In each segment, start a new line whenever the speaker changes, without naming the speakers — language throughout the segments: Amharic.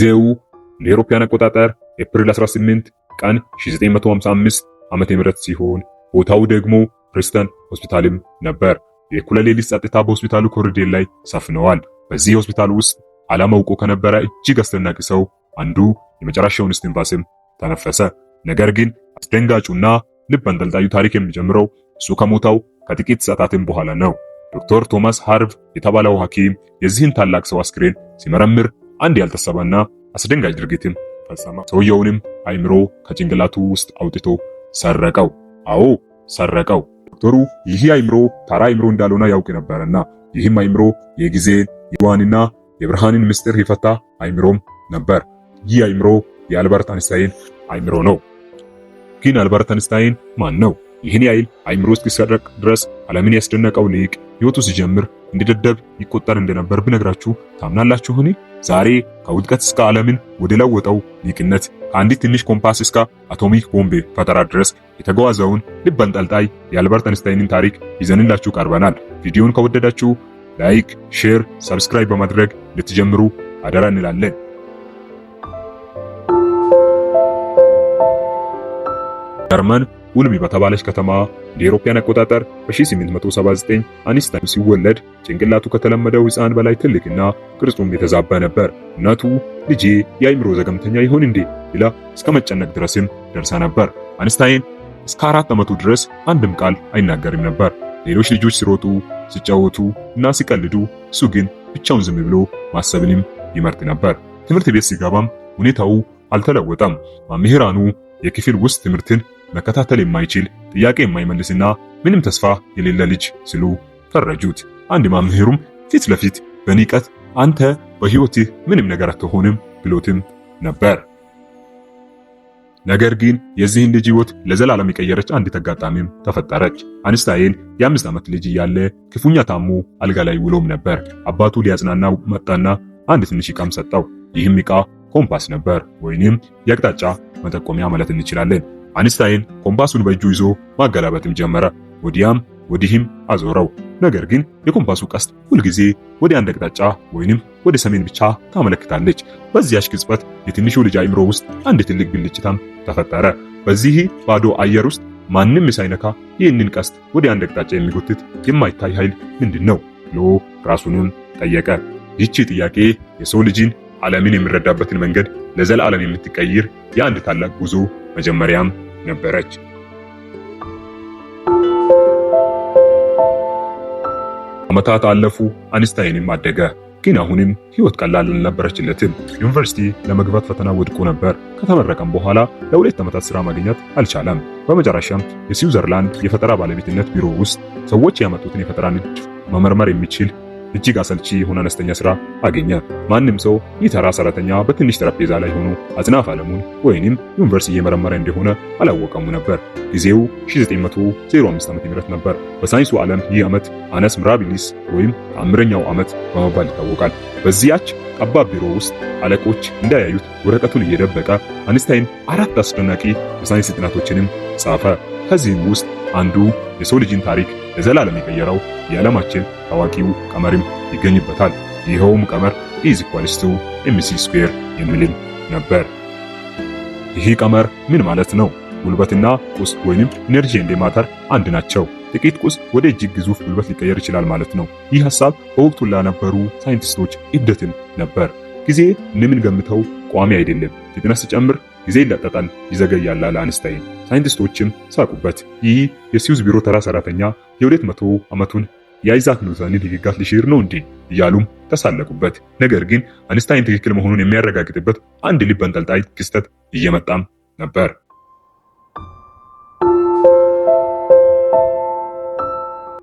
ጊዜው እንደ አውሮፓውያን አቆጣጠር ኤፕሪል 18 ቀን 1955 ዓመተ ምህረት ሲሆን ቦታው ደግሞ ፕሪንስተን ሆስፒታልም ነበር። የእኩለ ሌሊት ጸጥታ በሆስፒታሉ ኮሪደር ላይ ሰፍነዋል። በዚህ ሆስፒታል ውስጥ ዓለም አውቆ ከነበረ እጅግ አስደናቂ ሰው አንዱ የመጨረሻውን እስትንፋስም ተነፈሰ። ነገር ግን አስደንጋጩና ልብ አንጠልጣዩ ታሪክ የሚጀምረው እሱ ከሞተው ከጥቂት ሰዓታትም በኋላ ነው። ዶክተር ቶማስ ሃርቭ የተባለው ሐኪም የዚህን ታላቅ ሰው አስክሬን ሲመረምር አንድ ያልታሰበና አስደንጋጭ ድርጊትም ፈጸመ። ሰውየውንም አይምሮ ከጭንቅላቱ ውስጥ አውጥቶ ሰረቀው። አዎ ሰረቀው። ዶክተሩ ይህ አይምሮ ተራ አይምሮ እንዳልሆነ ያውቅ ነበርና ይህም አይምሮ የጊዜን የዋንና የብርሃንን ምስጢር የፈታ አይምሮም ነበር። ይህ አይምሮ የአልበርት አንስታይን አይምሮ ነው። ግን አልበርት አንስታይን ማን ነው? ይህን ያህል አይምሮ እስኪሰረቅ ድረስ ዓለምን ያስደነቀው ሊቅ ሕይወቱ ሲጀምር እንደ ደደብ ይቆጠር እንደነበር ብነግራችሁ ታምናላችሁን? ዛሬ ከውድቀት እስከ ዓለምን ወደ ለወጠው ሊቅነት ከአንዲት ትንሽ ኮምፓስ እስከ አቶሚክ ቦምብ ፈጠራ ድረስ የተጓዘውን ልብ አንጠልጣይ የአልበርት አንስታይንን ታሪክ ይዘንላችሁ ቀርበናል። ቪዲዮን ከወደዳችሁ like፣ share፣ subscribe በማድረግ እንድትጀምሩ አደራ እንላለን። ጀርመን ኡልም በተባለች ከተማ እንደ አውሮፓውያን አቆጣጠር በ1879 አንስታይን ሲወለድ ጭንቅላቱ ከተለመደው ሕፃን በላይ ትልቅና ቅርጹም የተዛባ ነበር። እናቱ ልጄ የአእምሮ ዘገምተኛ ይሆን እንዴ ብላ እስከ መጨነቅ ድረስም ደርሳ ነበር። አንስታይን እስከ 4 ዓመቱ ድረስ አንድም ቃል አይናገርም ነበር። ሌሎች ልጆች ሲሮጡ፣ ሲጫወቱ እና ሲቀልዱ እሱ ግን ብቻውን ዝም ብሎ ማሰብንም ይመርጥ ነበር። ትምህርት ቤት ሲገባም ሁኔታው አልተለወጠም። መምህራኑ የክፍል ውስጥ ትምህርትን መከታተል የማይችል፣ ጥያቄ የማይመልስና ምንም ተስፋ የሌለ ልጅ ሲሉ ፈረጁት። አንድ መምህሩም ፊት ለፊት በንቀት አንተ በሕይወትህ ምንም ነገር አትሆንም ብሎትም ነበር። ነገር ግን የዚህን ልጅ ሕይወት ለዘላለም የቀየረች አንዲት አጋጣሚም ተፈጠረች። አንስታይን የ5 ዓመት ልጅ እያለ ክፉኛ ታሞ አልጋ ላይ ውሎም ነበር። አባቱ ሊያጽናናው መጣና አንድ ትንሽ ዕቃም ሰጠው። ይህም ዕቃ ኮምፓስ ነበር፣ ወይንም የአቅጣጫ መጠቆሚያ ማለት እንችላለን። አንስታይን ኮምፓሱን በእጁ ይዞ ማገላበጥም ጀመረ። ወዲያም ወዲህም አዞረው። ነገር ግን የኮምፓሱ ቀስት ሁልጊዜ ወደ አንድ አቅጣጫ ወይንም ወደ ሰሜን ብቻ ታመለክታለች። በዚያች ቅጽበት የትንሹ ልጅ አእምሮ ውስጥ አንድ ትልቅ ብልጭታም ተፈጠረ። በዚህ ባዶ አየር ውስጥ ማንም ሳይነካ ይህንን ቀስት ወደ አንድ አቅጣጫ የሚጎትት የማይታይ ኃይል ምንድን ነው ብሎ ራሱንም ጠየቀ። ይህቺ ጥያቄ የሰው ልጅን ዓለምን የሚረዳበትን መንገድ ለዘላለም የምትቀይር የአንድ ታላቅ ጉዞ መጀመሪያም ነበረች። ዓመታት አለፉ። አንስታይንም አደገ። ግን አሁንም ህይወት ቀላል አልነበረችለትም። ዩኒቨርሲቲ ለመግባት ፈተና ወድቆ ነበር። ከተመረቀም በኋላ ለ2 ዓመታት ስራ ማግኘት አልቻለም። በመጨረሻም የስዊዘርላንድ የፈጠራ ባለቤትነት ቢሮ ውስጥ ሰዎች ያመጡትን የፈጠራ ንድፍ መመርመር የሚችል እጅግ አሰልቺ የሆነ አነስተኛ ስራ አገኘ። ማንም ሰው ይህ ተራ ሰራተኛ በትንሽ ጠረጴዛ ላይ ሆኖ አጽናፍ ዓለሙን ወይንም universe እየመረመረ እንደሆነ አላወቀም ነበር። ጊዜው 1905 ዓ.ም ነበር። በሳይንሱ ዓለም ይህ ዓመት annus mirabilis ወይም ተአምረኛው ዓመት በመባል ይታወቃል። በዚያች ጠባብ ቢሮ ውስጥ አለቆች እንዳያዩት ወረቀቱን እየደበቀ አንስታይን 4 አስደናቂ የሳይንስ ጥናቶችንም ጻፈ። ከዚህም ውስጥ አንዱ የሰው ልጅን ታሪክ ለዘላለም የቀየረው የዓለማችን ታዋቂው ቀመርም ይገኝበታል። ይኸውም ቀመር E is equals to mc square የሚልም ነበር። ይህ ቀመር ምን ማለት ነው? ጉልበትና ቁስ ወይንም energy and matter አንድ ናቸው። ጥቂት ቁስ ወደ እጅግ ግዙፍ ጉልበት ሊቀየር ይችላል ማለት ነው። ይህ ሐሳብ በወቅቱ ለነበሩ ሳይንቲስቶች እብደትም ነበር። ጊዜ እንደምንገምተው ቋሚ አይደለም። ፍጥነት ሲጨምር ጊዜ ይለጠጣል፣ ይዘገያል አለ አንስታይን። ሳይንቲስቶችም ሳቁበት። ይህ የስዊዝ ቢሮ ተራ ሰራተኛ የ200 ዓመቱን የአይዛክ ኒውተንን ህግጋት ሊሽር ነው እንዴ እያሉም ተሳለቁበት። ነገር ግን አንስታይን ትክክል መሆኑን የሚያረጋግጥበት አንድ ልብ አንጠልጣይ ክስተት እየመጣም ነበር።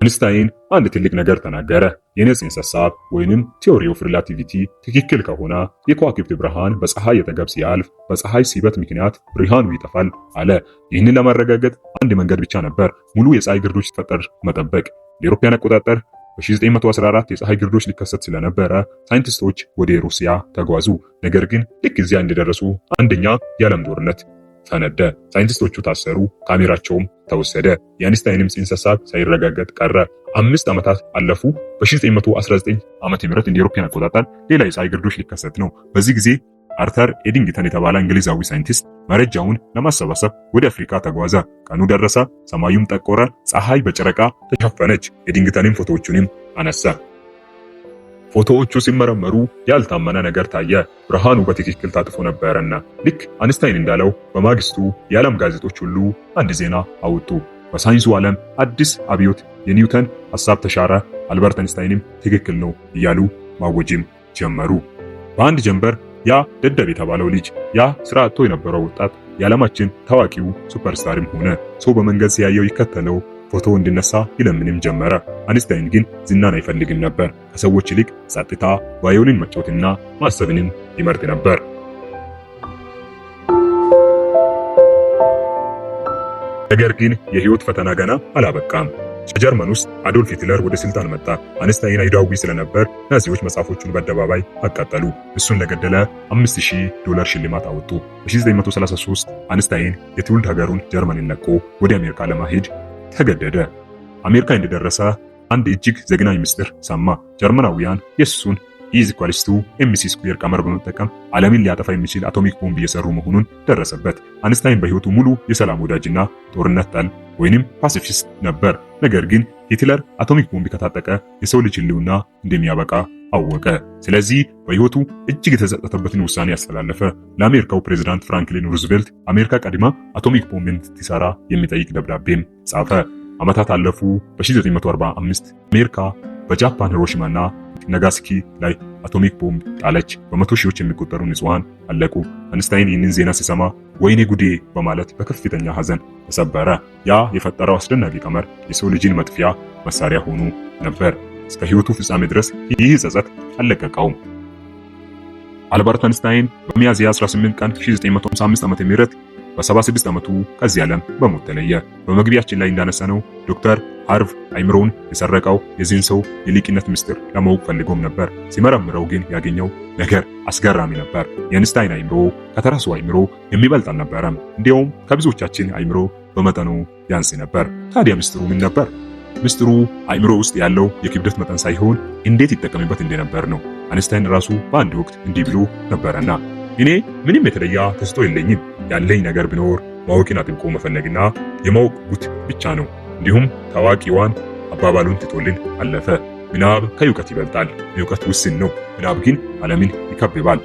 አንስታይን አንድ ትልቅ ነገር ተናገረ። የኔ ጽንሰ ሐሳብ ወይንም theory of relativity ትክክል ከሆነ የከዋክብት ብርሃን በፀሐይ አጠገብ ሲያልፍ በፀሐይ ስበት ምክንያት ብርሃኑ ይጠፋል አለ። ይህንን ለማረጋገጥ አንድ መንገድ ብቻ ነበር፣ ሙሉ የፀሐይ ግርዶሽ ሲፈጠር መጠበቅ። የአውሮፓውያን አቆጣጠር በ1914 የፀሐይ ግርዶሽ ሊከሰት ስለነበረ ሳይንቲስቶች ወደ ሩሲያ ተጓዙ። ነገር ግን ልክ እዚያ እንደደረሱ አንደኛ የዓለም ጦርነት ፈነደ። ሳይንቲስቶቹ ታሰሩ፣ ካሜራቸውም ተወሰደ። የአንስታይንም ጽንሰ ሐሳብ ሳይረጋገጥ ቀረ። 5 ዓመታት አለፉ። በ1919 ዓመተ ምህረት እንደ አውሮፓውያን አቆጣጠር ሌላ የፀሐይ ግርዶሽ ሊከሰት ነው። በዚህ ጊዜ አርተር ኤዲንግተን የተባለ እንግሊዛዊ ሳይንቲስት መረጃውን ለማሰባሰብ ወደ አፍሪካ ተጓዘ። ቀኑ ደረሰ፣ ሰማዩም ጠቆረ፣ ፀሐይ በጨረቃ ተሸፈነች። ኤዲንግተንም ፎቶዎቹንም አነሳ። ፎቶዎቹ ሲመረመሩ ያልታመነ ነገር ታየ። ብርሃኑ በትክክል ታጥፎ ነበረና ልክ አንስታይን እንዳለው በማግስቱ የዓለም ጋዜጦች ሁሉ አንድ ዜና አወጡ። በሳይንሱ ዓለም አዲስ አብዮት፣ የኒውተን ሐሳብ ተሻረ፣ አልበርት አንስታይንም ትክክል ነው እያሉ ማወጅም ጀመሩ። በአንድ ጀንበር ያ ደደብ የተባለው ልጅ፣ ያ ስራ አጥቶ የነበረው ወጣት የዓለማችን ታዋቂው superstar ም ሆነ። ሰው በመንገድ ሲያየው ይከተለው፣ ፎቶ እንዲነሳ ይለምንም ጀመረ። አንስታይን ግን ዝናን አይፈልግም ነበር። ከሰዎች ይልቅ ጸጥታ፣ ቫዮሊን መጫወትና ማሰብንም ይመርጥ ነበር። ነገር ግን የህይወት ፈተና ገና አላበቃም። ጀርመን ውስጥ አዶልፍ ሂትለር ወደ ስልጣን መጣ። አንስታይን አይሁዳዊ ስለነበር ናዚዎች መጽሐፎቹን በአደባባይ አቃጠሉ። እሱን ለገደለ $5000 ሽልማት አወጡ። በ1933 አንስታይን የትውልድ ሀገሩን ጀርመንን ለቆ ወደ አሜሪካ ለመሄድ ተገደደ። አሜሪካ እንደደረሰ አንድ እጅግ ዘግናኝ ምስጢር ሰማ። ጀርመናውያን የሱን E is equals to mc square ቀመር በመጠቀም ዓለምን ሊያጠፋ የሚችል አቶሚክ ቦምብ እየሰሩ መሆኑን ደረሰበት። አንስታይን በህይወቱ ሙሉ የሰላም ወዳጅና ጦርነት ጠል ወይንም pacifist ነበር። ነገር ግን ሂትለር አቶሚክ ቦምብ ከታጠቀ የሰው ልጅ ህልውና እንደሚያበቃ አወቀ። ስለዚህ በህይወቱ እጅግ የተጸጸተበትን ውሳኔ አስተላለፈ። ለአሜሪካው ፕሬዝዳንት ፍራንክሊን ሩዝቬልት አሜሪካ ቀድማ አቶሚክ ቦምብ እንድትሰራ የሚጠይቅ ደብዳቤም ጻፈ። ዓመታት አለፉ። በ1945 አሜሪካ በጃፓን ሂሮሺማና ናጋሳኪ ላይ አቶሚክ ቦምብ ጣለች። በመቶ ሺዎች የሚቆጠሩ ንጹሃን አለቁ። አንስታይን ይህንን ዜና ሲሰማ ወይኔ ጉዴ በማለት በከፍተኛ ሐዘን ተሰበረ። ያ የፈጠረው አስደናቂ ቀመር የሰው ልጅን መጥፊያ መሳሪያ ሆኖ ነበር። እስከ ህይወቱ ፍጻሜ ድረስ ይህ ጸጸት አልለቀቀውም። አልበርት አንስታይን በሚያዝያ 18 ቀን 1955 ዓ.ም በ76 ዓመቱ ከዚህ ዓለም በሞት ተለየ። በመግቢያችን ላይ እንዳነሳነው ዶክተር ሃርቭ አይምሮውን የሰረቀው የዚህን ሰው የሊቅነት ምስጢር ለማወቅ ፈልጎም ነበር። ሲመረምረው ግን ያገኘው ነገር አስገራሚ ነበር። የአንስታይን አይምሮ ከተራ ሰው አይምሮ የሚበልጥ አልነበረም። እንዲያውም ከብዙዎቻችን አይምሮ በመጠኑ ያንስ ነበር። ታዲያ ምስጢሩ ምን ነበር? ምስጢሩ አይምሮ ውስጥ ያለው የክብደት መጠን ሳይሆን እንዴት ይጠቀምበት እንደነበር ነው። አንስታይን ራሱ በአንድ ወቅት እንዲህ ብሎ ነበረና እኔ ምንም የተለየ ተሰጥኦ የለኝም። ያለኝ ነገር ቢኖር ማወቅን አጥብቆ መፈለግና የማወቅ ጉጉት ብቻ ነው። እንዲሁም ታዋቂዋን አባባሉን ትቶልን አለፈ። ምናብ ከእውቀት ይበልጣል። እውቀት ውስን ነው፣ ምናብ ግን ዓለምን ይከብባል።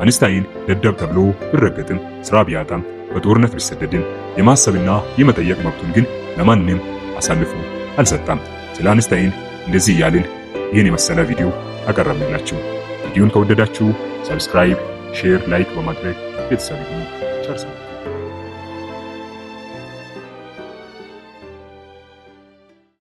አንስታይን ደደብ ተብሎ ቢረገጥም፣ ስራ ቢያጣም፣ በጦርነት ቢሰደድም የማሰብና የመጠየቅ መብቱን ግን ለማንም አሳልፎ አልሰጠም። ስለ አንስታይን እንደዚህ እያልን ይህን የመሰለ ቪዲዮ አቀረብንላችሁ። ቪዲዮን ከወደዳችሁ subscribe፣ share፣ like በማድረግ ቤተሰብ ይሁኑ። ቸር ሰንብቱ።